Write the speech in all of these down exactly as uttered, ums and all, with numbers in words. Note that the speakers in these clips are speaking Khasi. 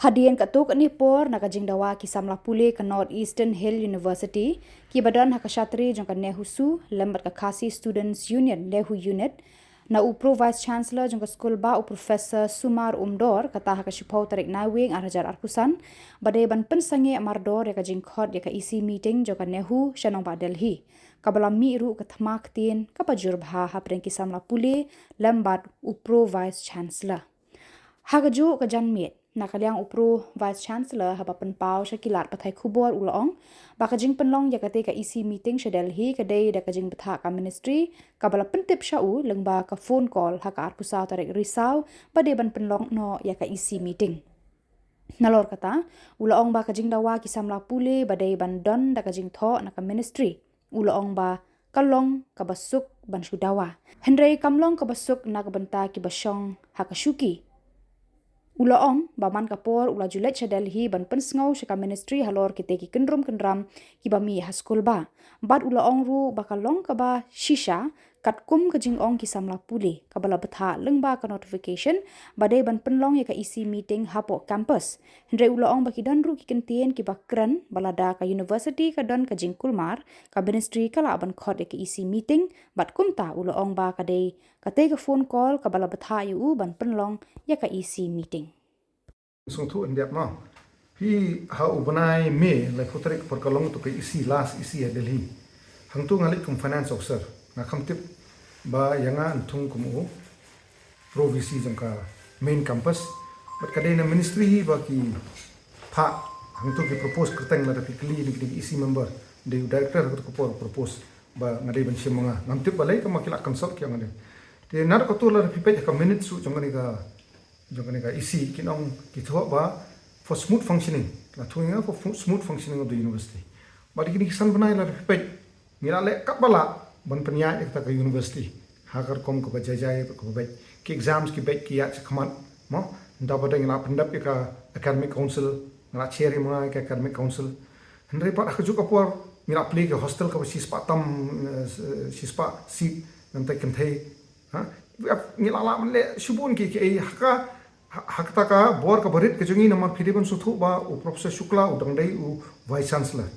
Hadien katto katne por, na ka jingdawa ki samla pule ka North Eastern Hill University kiba don ha ka shatri jong ka NEHUSU lem bad ka Khasi Students Union NEHU Unit, na u Pro Vice Chancellor jong ka skul, bah u Professor Sumar Umdor, kata ha ka shiphew tarik Naiwieng ar hajar arphew san, ba dei ban pynsangeh mardor ïa ka jingkhot ïa ka E C meeting jong ka NEHU sha nongbah Delhi, kaba la mih ruh ka thma ktien kaba jur bha hapdeng ki samla pule lem bad u Pro Vice Chancellor. Ha kajuh ka janmiet, na ka liang u Pro Vice Chancellor, haba pynpaw sha ki lad pathai khubor, u la ong ba ka jingpynlong ïa katei ka E C meeting sha Delhi ka dei da ka jingbthah ka ministry, kaba la pyntip sha u lyngba ka phone call ha ka arphew saw tarik Risaw ba dei ban pynlong noh ïa ka E C meeting. Nalor kata, u la ong ba ka jingdawa ki samla pule ba dei ban don da ka jingthoh na ka ministry, u la ong ba ka long kaba suk ban shu dawa, hynrei kam long kaba suk na ka bynta kiba shong ha ka shuki. U la ong ba man ka por u la ju leit sha Delhi ban pynsngew sha ka ministry halor kitei ki kynrum kynram kiba mih ha skul, bah. Bad u la ong ruh ba ka long kaba shisha, katkum ka jingong ki samla pule, kaba la bthah lyngba ka notification ba dei ban pynlong ïa ka E C meeting hapoh campus. Hynrei u la ong ba ki don ruh ki kyntien kiba kren ba lada ka university ka don ka jingkulmar, ka ministry ka lah ban khot ïa ka E C meeting, bad kumta u la ong ba ka dei katei ka phone call kaba la bthah ïa u ban pynlong ïa ka E C meeting. Sngewthuh in dep mo. Phi, ha u bnai May, laiphew tarik por ka long to ka E C, last E C ha Delhi. Hangto nga leit kum finance officer. Nga kham tip ba ïa nga yn thung kum u Pro V C jong ka main campus. Bad ka dei na ministry hi ba ki phah hangto ki propose kyrteng, lada phi kylli na ki E C member, dei u director ha kato ka por propose ba nga dei ban shim ma nga. Ngam tip balei, tangba ki la consult ki ong nga dei. Te naduh kato lada phi peit ha ka minutes ruh jong kane ka, jong kane ka E C, kin ong ki thoh ba for smooth functioning. La thoh ïa nga for fu-, smooth functioning of the university. Bad kine ki san bnai lada phi peit, ngi la leh katba lah ban pynïaid ïa kata ka university ha ka rukom kaba jai jai, kaba beit. Ki exams ki beit, ki ïaid shakhmat, mo. Nda ba dei ngi la pyndep ïa ka academic council, ngi la chair ïa ma nga ïa ka academic council. Hynrei pat ha kajuh ka por ngi la plie ka hostel kaba shispah tam, eh, shispah seat, nangta kynthei. Ha? Ngi la lah ban leh shibun ki, ki, eh, ha ka, ha, ha kata ka bor kaba rit ka jong ngi, namar phi dei ban sngewthuh ba u Professor Shukla u dang dei u Vice Chancellor.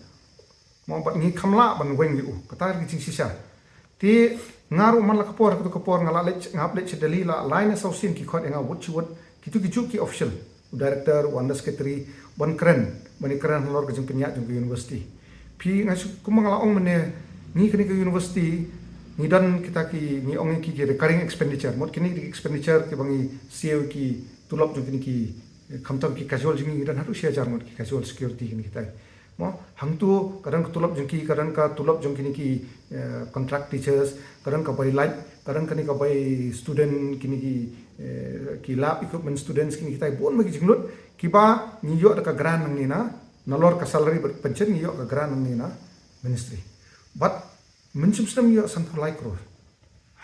Mo, bad ngi kham lah ban weng ïa u. Kata ka jingshisha. Te nga ruh man la ka por, kato ka por nga la leit, nga hap leit sha Delhi, la lai ne saw sien ki khot ïa nga wut shi wut, kito kijuh ki official, u director, u under secretary, ban kren, ban ïakren halor ka jingpynïaid jong ka university. Phi, nga shu, kumba nga la ong mynne, ngi kane ka university, ngi don kita ki, ngi ong ki, ki recurring expenditure, mut kine ki expenditure kiba ngi siew, ki tulop jong kine ki, eh, khamtam ki casual jong ngi, ngi don haduh shi hajar ngut ki casual security kine kitai. Mo, hangto ka don ka tulop jong ki, ka don ka tulop jong kine ki, eh, contract teachers, ka don ka bai light, ka don kane ka bai student kine ki, eh, ki lab equipment students kine kitai, bun ma ki jinglut kiba ngi ïoh da ka grant nangne na, nalor ka salary bad pension ngi ïoh ka grant nangne na ministry. Bad mynshem snem ngi ïoh sanphew lai klur.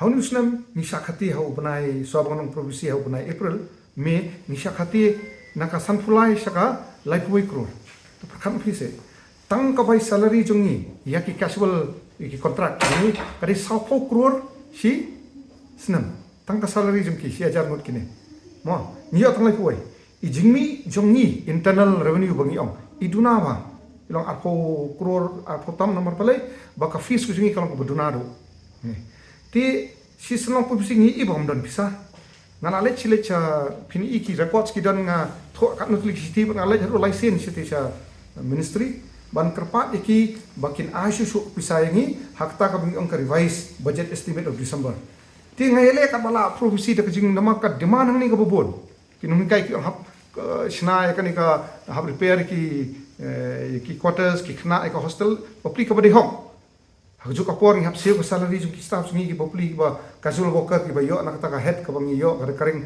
Ha une u snem ngi shah khati ha u bnai, shuwa ba nga long Pro V C ha u bnai April, May, ngi shah khati na ka sanphew lai sha ka laiphew wei klur. To pyrkhat phi seh. Tang ka bai salary jong ngi ïa ki casual, ïa ki contract, ngi ka dei sawphew klur shi snem. Tang ka salary jong ki shi hajar ngut kine. Mo, ngi ïoh tang laiphew wei. I jingmih jong ngi internal revenue ba ngi ong, i duna bha. I long arphew klur, arphew tam namar balei, ba ka fees ka jong ngi ka long kaba duna ruh. Te shi sien long pynpisi ngi i ba ngam don pisa. Nga la leit shi leit sha, phin i ki records ki don, nga thoh katno tylli ki shithi, nga leit haduh lai sien shite sha ministry ban kyrpad ïa ki ba kin ai shuh shuh pisa ïa ngi ha kata kaba ngi ong ka revised budget estimate of December. Te nga ïaleh katba lah pynpisi da ka jing, namar ka demand hangne kaba bun. Ki nonghikai ki ong hap, eh, shna ïa kane ka, hap repair ki, eh, ki quarters, ki khynnah ïa ka hostel, bapli kaba dei hok. Ha kajuh ka por ngi hap siew ka salary jong ki staff jong ngi ki bapli, kiba casual worker kiba ïoh na kata ka head kaba ngi ïoh ka recurring.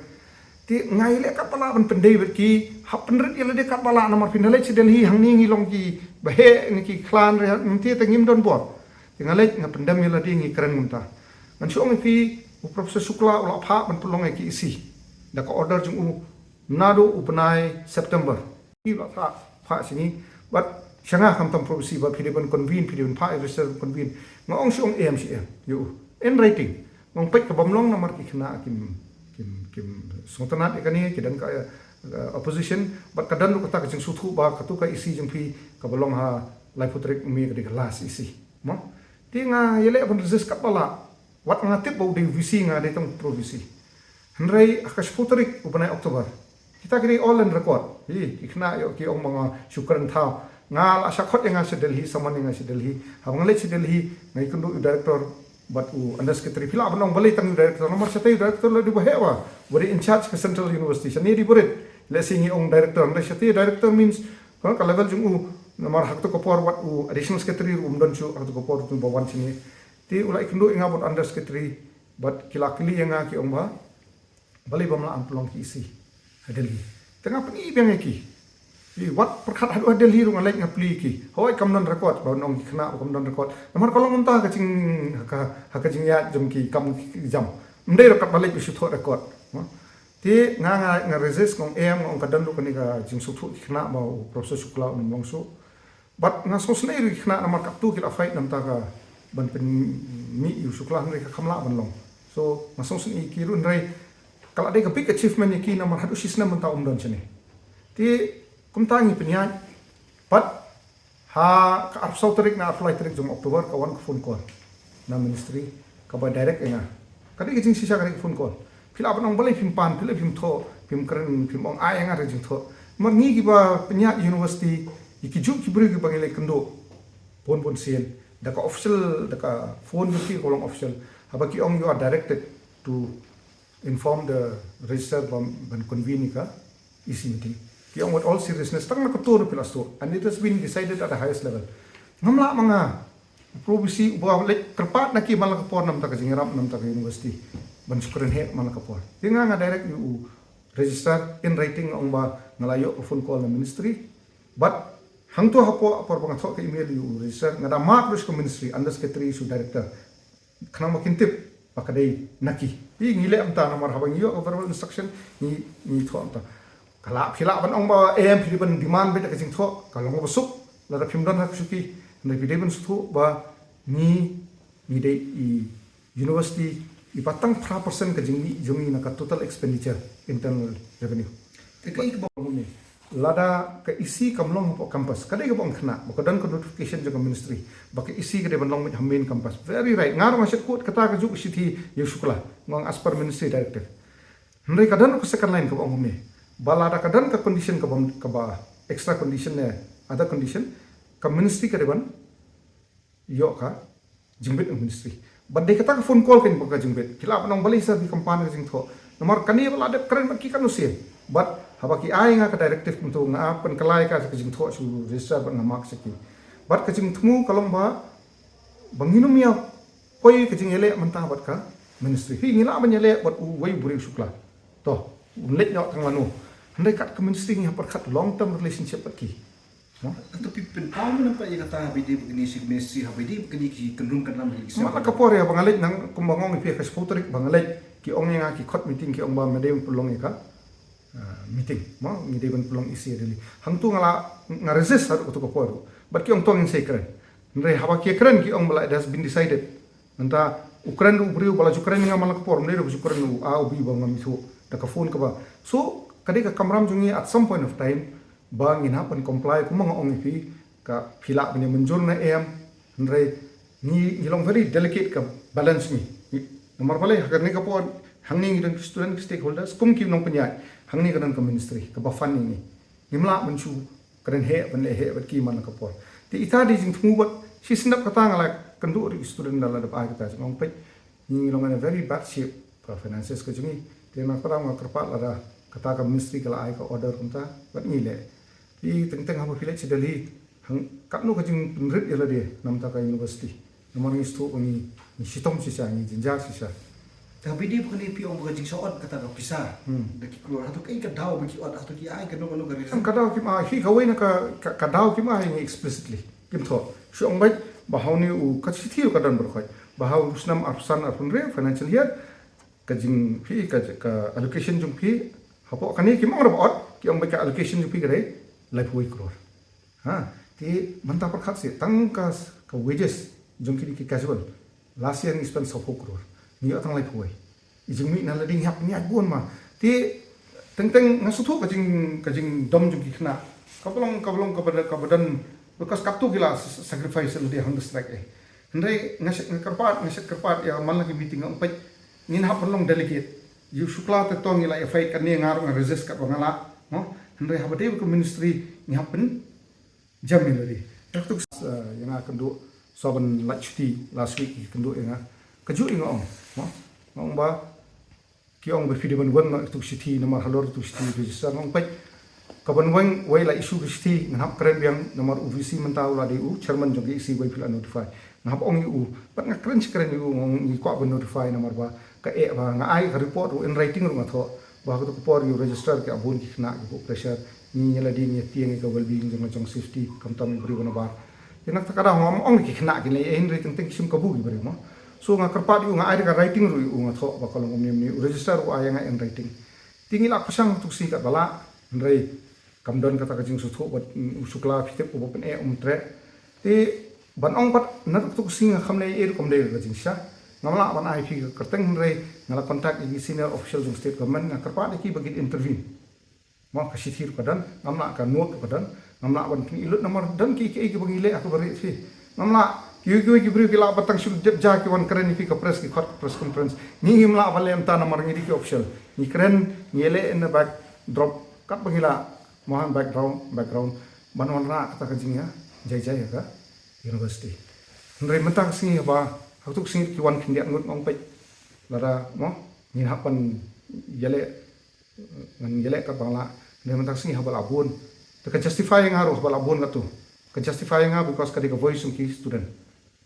Te nga ïaleh katba lah ban pyndei bad ki, hap pynrit ïa lade katba lah, namar phin da leit sha Delhi hangne ngi long kiba heh, ngi ki khlaiñ re, nangta te ngim don bor. Te nga leit nga pyndem ïa lade, ngi kren mynta. Ngan shu ong ïa phi, u Professor Shukla u la phah ban pynlong ïa ka E C da ka order jong u naduh u bnai September. Ki la phah, phah sha ngi. Bad sha nga khamtam Pro V C ba phi dei ban convene, phi dei ban phah ïa u Register ban convene. Nga ong shu ong em, shu em ïa u in writing. Nga ong peit ka bym long namar ki khynnah kim, kim, kim sngewtynnat ïa kane, ki don ka, eh, uh, opposition, bad ka don ruh kata ka jingsngewthuh ba katu ka E C jong phi kaba long ha laiphew tarik May ka dei ka last E C. Mo? Te nga ïaleh ban resist katba lah. Wat nga tip ba u dei VC, nga dei tang pro VC. Hynrei ha ka shiphew tarik u bnai October, kita ki dei all in record. Hi, ki khynnah ïoh ki ong ba nga shu kren thaw. Nga la shah khot ïa nga sha Delhi, summon ïa nga sha Delhi. Haba nga leit sha Delhi, nga ïakynduh ïa u director bad u undersecretary. Phi lah ban ong balei tang ïa u director, namar shatei u director la dei uba heh, uba dei in charge ka Central University. Shane dei barit. Lehse ngi ong director, hynrei shatei director means, ha, ka level jong u. Namar ha kato ka por wat u additional secretary ruh um don shuh, ha kato ka por uba wan shane. Te u la ïakynduh ïa nga bad u undersecretary, bad ki la kylli ïa nga, ki ong ba balei bym lah ban pynlong ki E C ha Delhi. Te nga pyni biang ïa ki. Ïa, wat pyrkhat haduh ha Delhi ruh nga leit nga plie ïa ki. Hooid, kam don record, ba ong ki khynnah ba kam don record. Namar ka long mynta ha ka jing, ha ka, ha ka jingïaid jong ki kam ki jam. Ym dei ruh katba leit ba shu thoh record. Mo? Te nga, nga, nga resist, nga ong em, nga ong ka don ruh kane ka jingsngewthuh ki khynnah ba u Professor Shukla um long shuh. Bad nga sngewsynei ruh ïa ki khynnah namar katto ki la fight namar ka ban pynmih ïa u Shukla, hynrei ka kham lah ban long. So nga sngewsynei ïa ki ruh, hynrei ka la dei ka big achievement ïa ki namar haduh shi snem mynta um don shane. Te kumta ngi pynïaid. Bad ha ka arphew saw tarik ne arphew lai tarik jong October ka wan ka phone call na ministry, kaba direct ïa nga. Ka dei ka jingshisha ka dei ka phone call. Phi lah ban ong balei phim pan, phi lah phim thoh, phim kren, phim ong ai ïa nga ka jingthoh. Namar ngi kiba pynïaid university, ïa ki juh ki briew kiba ngi la ïakynduh bun bun sien, da ka official, da ka phone jong ki ka long official. Haba ki ong you are directed to inform the registrar ban, ban convene ïa ka E C meeting. Ki ong with all seriousness, tang na ka tur phi la sdang. And it has been decided at the highest level. Ngam lah ma nga, u pro VC uba leit kyrpad na ki man la ka por namar ka jingïarap namar ka university, ban shu kren heh man la ka por. Te nga, nga direct ïa u registrar in writing, nga ong ba nga la ïoh ka phone call na ministry. Bad hangto hapoh, ha por ba nga thoh ka email ïa u registrar, nga da mark ruh sha ka ministry, under secretary sha u director. Khnang ba kin tip ba ka dei na ki. Te ngi leh mynta namar haba ngi ïoh ka verbal instruction, ngi, ngi thoh mynta. Ka lah, phi lah ban ong ba em, phi dei ban demand beit da ka jingthoh, ka long ba suk, lada phim don ha ka shuki. Hynrei phi dei ban sngewthuh ba ngi, ngi dei i university iba tang phra percent ka jingmih jong ngi na ka total expenditure, internal revenue. Te kaei kaba ong ne? Lada ka E C kam long hapoh campus, ka dei kaba ong khynnah, ba ka don ka notification jong ka ministry ba ka E C ka dei ban long beit ha main campus. Very right. Nga ruh nga shet kut kata ka juh shithi ïa u Shukla, nga ong as per ministry directive. Hynrei ka don ka second line kaba ong ne, ba lada ka don ka condition kaba, kaba extra condition ne other condition, ka ministry ka dei ban ïoh ka jingbit na ministry. Bad dei kata ka phone call kein ba ka jingbit. Ki lah ban ong balei sir phi kam pan ka jingthoh. Namar kane ba la dep kren bad ki katno sien. Bad haba ki ai nga ka directive kumto, nga pynkylla ka, ka jingthoh sha u registrar bad nga mark sha ki. Bad ka jingthmu ka long ba, ba ngin ym ïa poi ka jingïaleh mynta bad ka ministry. Hi, ngi lah ban ïaleh bad uwei u briew u Shukla. To, un leit noh tang lano. Hynrei kat ka ministry ngi hap pyrkhat long term relationship bad ki. Mo? Hato phi pynpaw mynne pat ïa kata haba ïadei bad kine shi ministry, haba ïadei bad kine ki kynrum kynram ki? Man la ka por ïa ba nga leit, nang kumba nga ong ïa phi, ha ka shiphew tarik ba nga leit, ki ong ïa nga, ki khot meeting, ki ong ba me dei ban pynlong ïa ka, ah, meeting. Mo, ngi dei ban pynlong E C ha Delhi. Hangto nga la, nga resist haduh kato ka por ruh. Bad ki ong to ngin sa ïakren. Hynrei haba ki ïakren ki ong ba la, it has been decided. Mynta u kren ruh u briew, ba la ju kren ïa nga man la ka por, mynne ruh ba ju kren u A u B ba ngam ithuh da ka phone kaba. So ka dei ka kamram jong ngi at some point of time ba ngin hap ban comply, kumba nga ong ïa phi, ka phi lah ban ïa mynjur ne em. Hynrei ngi, ngi long very delicate ka balance ngi. Namar balei, ha kane ka por hangne ngi don ki student, ki stakeholders, kum ki nongpynïaid, hangne ka don ka ministry kaba fund ïa ngi. Ngim lah ban shu kren heh, ban leh heh bad ki man la ka por. Te ita dei jingthmu bad shisien dap kata nga la kynduh ruh ïa ki student, la, la dep ai kata jingong peit. Ngi long in a very bad shape ka finances ka jong ngi. Te na kata nga kyrpad lada kata ka ministry ka la ai ka order kumta, bad ngi leh. Te teng teng haba phi leit sha Delhi, hang, katno ka jingpynrit ïa lade namar ka university. Namar ngi sngewthuh ba ngi, ngi shitom shisha, ngi jynjar shisha. Te haba ïadei bad kane phi ong ba ka jingshah ot kata ka pisa, hmm, da ki klur, hato kaei ka daw ba ki ot, hato ki ai kano kano ka reason? Ka daw kim ai, hi, kawei na ka, ka, ka daw kim ai ngi explicitly. Kim thoh. Shu ong beit ba ha une u, ka shithi ruh ka don baroh khoit, ba ha u snem arphew san arphew hynriew financial year, ka jing, phi, ka, ka allocation jong phi, hapoh kane kim ong ruh ba ot, ki ong beit ka allocation jong phi ka dei laiphew wei klur. Ha, te mynta pyrkhat seh, tang ka, ka wages jong kine ki casual, last year ngi spend sawphew klur, ngi ïoh tang laiphew wei. I jingmih na lade ngi hap ngi ïaid bun ma. Te Teng teng nga sngewthuh ka jing, ka jingdom jong ki khynnah. Ka ba long, ka ba long, ka ba, ka ba don, because katto ki la s-, sacrifice la dei hang distract eh. Hynrei nga shet, nga kyrpad, nga shet kyrpad ïa man la ki meeting nga ong peit ngin hap ban long delegate. Ïa u Shukla te to ngi la ïa fight, kane nga ruh nga resist katba nga lah. Mo? Hynrei haba dei ka ministry ngi hap ban jam ïa lade. Ïa katu, eh, ïa nga kynduh, shu ban lait shuti last week ki kynduh ïa nga. Kajuh ïa nga ong. Mo? Nga ong ba ki ong ba phi dei ban wan noh ïa katu ka shithi namar halor ïa katu ka shithi register, nga ong peit. Ka ban weng wei la issue ka shithi ngan hap kren biang namar u VC mynta u la dei u chairman jong ka EC wei phi la notify. Nga hap ong ïa u, bad nga kren shi kren ïa u, nga ong ngi kwah ban notify namar ba ka eh ba nga ai ka report ruh in writing ruh nga thoh ba ha katu ka por ïa u register ki a bun ki khynnah ki buh pressure. Ngi ïa lade ngi ïa tieng ïa ka well-being jong la jong safety, khamtam ïa u briew ba nabar. Ïa na kata ka daw ngam ong ki khynnah kin leh eh, hynrei teng teng ki shim kabu ki briew mo. So nga kyrpad ïa u, nga ai da ka writing ruh ïa u, nga thoh ba ka long kumne kumne, u register ruh u ai ïa nga in writing. Te ngi la pyrshang tu ka sngi katba lah, hynrei kam don kata ka jingsngewthuh bad, mm, u Shukla phi tip uba pyneh um treh. Te ban ong pat na tu ka sngi nga kham leh eh ruh kam dei ka jingshisha. Ngam lah ban ai phi ka kyrteng hynrei nga la contact ïa ki senior official jong state government, nga kyrpad ïa ki ba kin intervene. Mo, ka shithi ruh ka don, ngam lah, ka note ruh ka don, ngam lah ban pyni lut namar don kiei kiei kiba ngi leh ha kaba rieh phi. Ngam lah, kiwei kiwei ki briew ki lah ban tang shu dep ja ki wan kren ïa phi ka press, ki khot ka press conference. Ngi ngim lah ban leh mynta namar ngi dei ki official. Ngi kren, ngi leh in the backdrop katba ngi lah, mo, ha background, background ban wanrah kata ka jingïa jai jai ïa ka university. Hynrei mynta ka sngi haba ha katu ka sngi ki wan khyndiat ngut, nga ong peit, lada mo ngin hap ban ïaleh, ngan ïaleh katba nga lah. Hynrei mynta ka sngi haba la bun, te ka justify ïa nga ruh haba la bun katu. Ka justify ïa nga because ka dei ka voice jong ki student.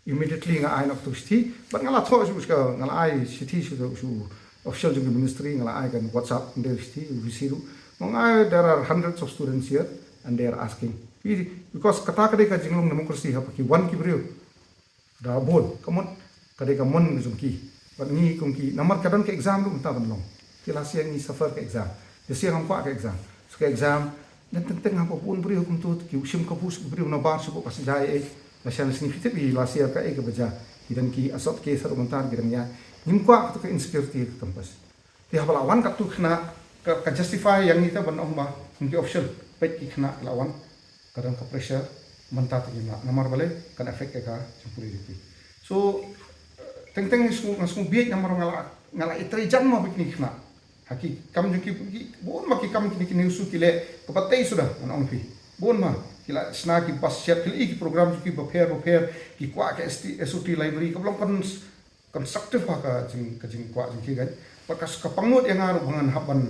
Immediately nga ai noh katu ka shithi, bad nga la thoh shuh, shuh, nga la ai shithi shuh, shuh official jong ki ministry, nga la ai kan WhatsApp, ynda shithi VC ruh. Nga ong ai, there are hundreds of students here and they are asking. Because kata ka dei ka jinglong democracy, haba ki wan ki briew da bun, ka mut ka dei ka mon ka jong ki. Bad ngi kum ki, namar ka don ka exam ruh mynta ban long. Ki last year ngi suffer ka exam. This year ngam kwah ka exam. So ka exam, don teng teng haba bun briew kumtu, ki shim kabu, ki briew nabar shu buh ka sha jai eh. Lashai lashisngi phi tip ïa last year kaei kaba jia. Ki don ki assault case ruh mynta ki dang ïaid. Ngim kwah katu ka insecurity ha ka campus. Te haba la wan katu khynnah, ka, ka justify ïa ngi te ban ong ba kum ki official, peit ki khynnah ki la wan, ka don ka pressure, mynta te ngim lah. Namar balei? Kan affect ïa ka jingpule jong ki. So teng teng nga sngew, nga sngew bieit namar nga la, nga la ïatrei jan ma bad kine ki khynnah. Ha ki kam jong ki, ki bun ma ki kam kine, kine u su ki leh kaba tei suda, ngan ong phi. Bun ma ki la shna ki bus shed, ki la ïohi ki program jong ki bapher bapher, ki kwah ka SOT library, kaba long kon constructive ha ka jing, ka jingkwah jong ki kan. Bad ka, ka pangnud ïa nga ruh ba ngan hap ban,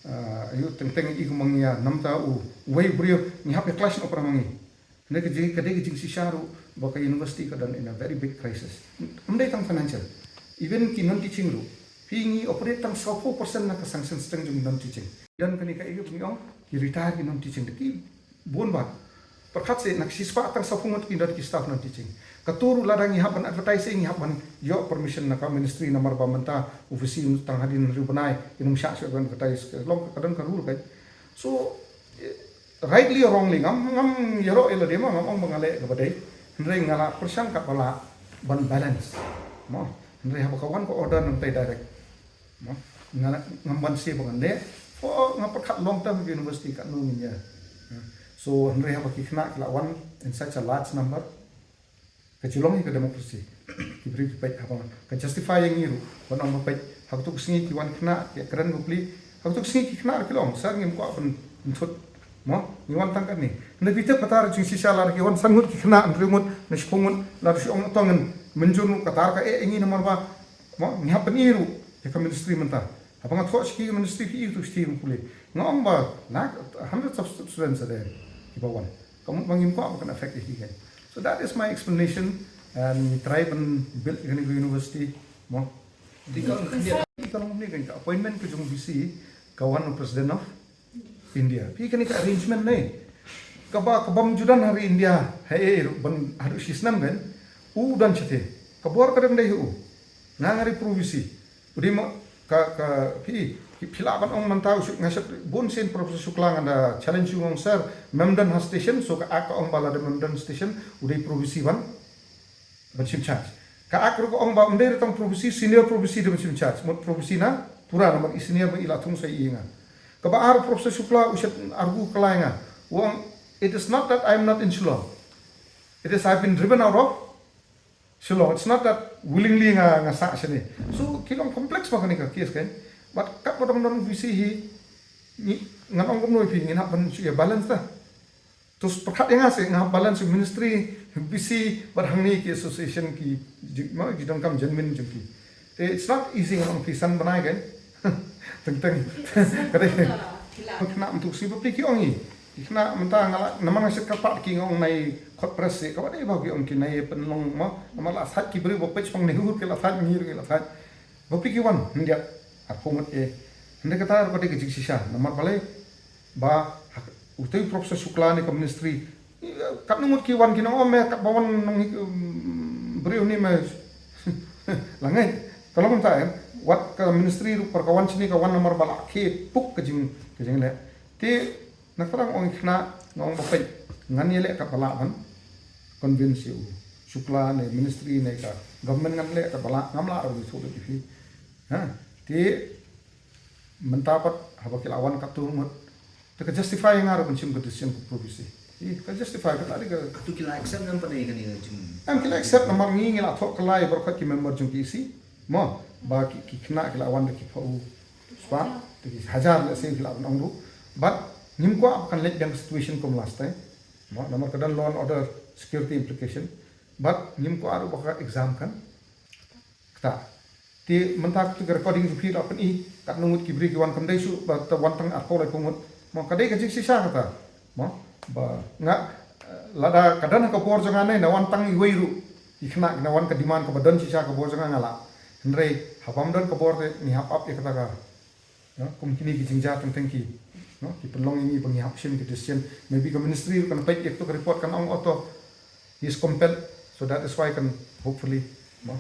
ah, ïoh teng teng ïa i kumba ngi ïa namta u wei u briew, ngi hap ïa clash noh para ma ngi. Hynrei ka jing, ka dei ka jingshisha ruh ba ka university ka don in a very big crisis. Ym dei tang financial. Even ki non teaching ruh, phi, ngi operate tang sawphew percent na ka sanction strength jong ki non teaching. Don kane ka ïa ba ngi ong ki retire ki non teaching, da ki bun ba. Pyrkhat seh, na ka shispah tang sawphew ngut ki don ki staff non teaching. Katu ruh lada ngi hap ban advertise, ngi hap ban ïoh permission na ka ministry namar ba mynta u VC tang hadien hynriew bnai, kin ym shah shuh ban advertise, ka long ka don ka rule kan. So, eh, rightly or wrongly, ngam, ngam ïaroh ïa lade mo, ngam ong ba nga leh kaba dei. Hynrei nga la pyrshang katba lah ban balance. Mo, hynrei haba ka wan ka order nangtai direct. Mo, nga, ngam banse ba ngan leh. Oh, nga pyrkhat long term ka university katno ngin ïa. So hynrei haba ki khynnah ki la wan in such a large number, ka ju long hi ka democracy. Ki briew ki peit haba ka justify ïa ngi ruh ban ong ba peit, ha katu ka sngi ki wan khynnah ki kren bapli. Ha katu ka sngi ki khynnah ruh ki la ong, sir, ngim kwah ban, ban thut. Mo, ngi wan tang katne. Hynrei phi tip kata ruh jingshisha, lada ki wan san ngut ki khynnah, hynriew ngut ne shiphew ngut, lada shu ong to ngin mynjur noh, kata ruh ka eh ïa ngi namar ba, mo, ngi hap pyni ruh ïa ka ministry mynta. Haba nga thoh sha ki ka ministry, phi ïohi tu sha ki, nga pule, nga ong ba na hundreds of students are there kiba wan. Ka mut ba ngim kwah ba kan affect ïa ki kan. So that is my explanation. And ngi try ban build ïa kane ka university, mo. Te ka long kumne kan, ka appointment ka jong VC, ka wan u President of India. Phi, kane ka arrangement ne kaba, kabym ju don ha ri India ha ei ei ruh ban haduh shisnem kan. U don shathie. Ka bor ka dang dei ha u. Nga nga dei pro VC. U dei mo ka, ka, phi, phi lah ban ong mynta u Shuk-, nga shet bun sien Professor Shukla, nga da challenge u, nga ong, sir, mem don ha station, so ka act ka ong ba lada mem don station u dei pro VC ban, ban shim charge. Ka act ruh ka ong ba ym dei tang pro VC, senior pro VC dei ban shim charge. Mut pro VC na pura namar i senior ba i la thung sa i nga. Kaba ar, Professor Shukla u shait argue kyllai nga. U ong, it is not that I am not in Shillong. It is I've been driven out of Shillong. It's not that willingly nga, nga sah shane. So ki long complex bha kane ka case kan. But katba dang don VC hi, ngan ong kumno ïa phi, ngin hap ban shu ïa balance ta. To pyrkhat ïa nga seh, nga hap balance ïa u ministry, VC, bad hangne ki association ki, ki, ma, ki donkam jingmut jong ki. Te it's not easy, ngan ong phi, san bnai kan. Teng teng. Ka dei. Khynnah mynta shu bapli ki ong hi. Ki khynnah mynta nga la, namar nga shait kyrpad ki, nga ong nai khot press seh, kaba dei ba ki ong ki nai pynlong, ma, namar la sait ki briew ba peit shipang Nehru ki la sait, ngi ruh ngi la sait. Bapli ki wan, hyndiat arphew ngut eh. Hynrei kata ruh ka dei ka jingshisha, namar balei ba ha, utei u Professor Shukla ne ka ministry, katno ngut ki wan ki nang ong me, katba wan nong hi, um, briew ni me. La ngeit, ka long kumta eh. Wat ka ministry ruh, por ka wan shane ka wan namar ba la khie puk ka jing, ka jingleh. Te na ka dang ong khynnah, nga ong ba peit, ngan ïaleh katba lah ban convince ïa u Shukla ne ministry ne ka government, ngan leh katba lah, ngam lah ruh ngi shu leh ïa phi. Ha, te mynta pat haba ki la wan katto ngut, te ka justify ïa nga ruh ban shim ka decision ka Pro VC. Ih, ka justify, kata dei ka. Katto ki la accept ne em pat ïa kane ka jing. Em, ki la accept namar ngi, ngi la thoh kyllai baroh ki member jong ki EC. Mo, ba ki, ki khynnah ki la wan da ki phew spah, da ki hajar, lehse ki la ban ong ruh. But ngim kwah ba kan leit biang ka situation kum last time. Mo, namar ka don law and order security implication. But ngim kwah ruh ba ka exam kan ktah. Te mynta katto ka recording jong phi la pyni, katno ngut ki briew ki wan, kam dei shuh ba ta wan tang arphew laiphew ngut. Mo, ka dei ka jingshisha kata. Mo, ba nga, eh, lada ka don ha ka bor jong nga ne, na wan tang iwei ruh, ki khynnah ki na wan, ka demand kaba don shisha ha ka bor jong nga, nga lah. Hynrei haba ym don ka bor te ngi hap ap ïa kata ka, no, kum kine ki jingjia teng teng ki, no, ki pynlong ïa ngi ba ngi hap shim ki decision. Maybe ka ministry ruh kan peit ïa kato ka report, kan ong, oh to, he is compelled, so that is why kan, hopefully, no.